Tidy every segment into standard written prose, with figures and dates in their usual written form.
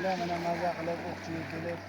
Kelinglar, mana maza qilib o'qchiga kelib,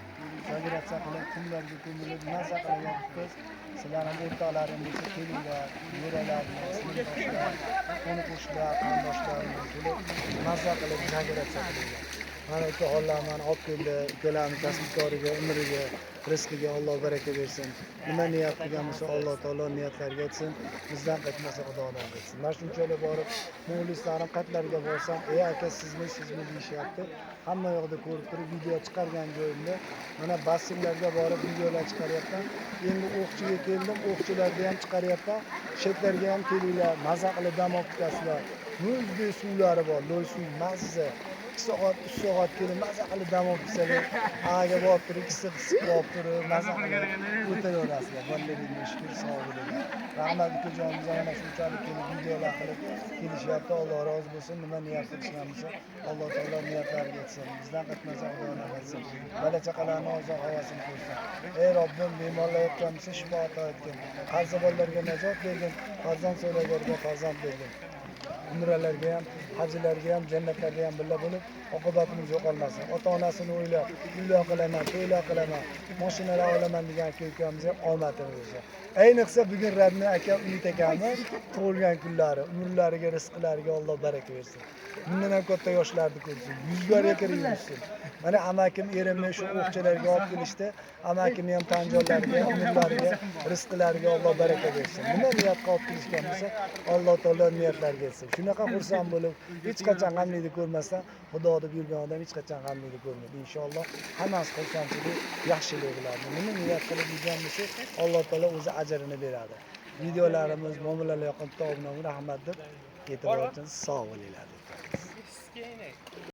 загораться qilib, qumlarga ko'milib, maza qilib yotibmiz. Sizlar ham o'rtoqlaring bo'lsa kelinglar, jo'ralarni, sinfdoshlar, qo'ni qo'shnilar, qarindoshlar kelib, maza qilib загораться qilinglar. Mana ukaxonlar mani olib keldi, ukalarni kasb-koriga, umriga, rizqiga Alloh baraka bersin. Nima niyat qilgan bo'lsa, Alloh taolo niyatlariga yetsin. Bizdan qaytmasa, Xudodan qaytsin. Mana shunchalik borib, muxlislarim qayerlarga borsam, "Ey aka, sizmi, sizmi?" deyishyapti. Hamma yoqda ko'rib turib video chiqargan joyimda, mana basseynlarga borib videolar chiqaryapman. Endi o'qchiga keldim, o'qchilarda ham chiqaryapman. Chetlarga ham kelinglar, maza qilib dam olib ketasizlar. Muzdek suvlari bor, loy suv, mazza. 2 soat, 3 soat kelib maza qilib dam olib ketsalar, aga borib turib, issiq issiq olib turib, maza qilib o'tiraverasizlar. Borlaringga shukur, sog' bo'linglar. Rahmat ukajonimiz mana shunchalik kelib videolar qilib kelishyapti. Alloh rozi bo'lsin. Nima niyat qilishgan bo'lsa, Alloh taolo niyatlariga yetsin. Bizdan qaytmasa, Xudodan qaytsin. Bola chaqalarni ozoq havasini ko'rsin. Ey Robbim, bemorlar yotgan bo'lsa, shifo ato etgin. Qarzi borlarga najot bergin, farzand so'raganlarga farzand bergin. Umralarga ham, hajilarga ham, jannatlarga ham birga bo'lib, oqibatimiz yo'qolmasin. Ota-onasini o'ylab, uylar qilaman, to'ylar qilaman, mashinalar olaman degan aka ukamiz ham omadini bersin. Ayniqsa bugun родной aka Umid akamiz tug'ilgan kunlari, umrlariga, rizqlariga Alloh baraka bersin. Bundan ham katta yoshlarni ko'rsin, yuzlarga kirib yursin. Mana amakim erimni shu o'qchalarga olib kelishdi. Amakimni ham tanjonlariga, umrlariga, rizqlariga Alloh baraka bersin. Nima niyat qilib olib kelishgan bo'lsa, Alloh taolo niyatlariga yetsin. Shunaqa xursand bo'lib, hech qachon g'amlikni ko'rmasdan, Xudo deb yurgan odam hech qachon g'amlikni ko'rmaydi. Inshaalloh hammasi xursandchilik, yaxshilik bo'ladi. Nima niyat qilib yurgan bo'lsa, Alloh taolo o'zi ajrini beradi. Videolarimiz, muomalalar yoqib, obuna, rahmat deb e'tibor uchun sog' bo'linglar. Skenek.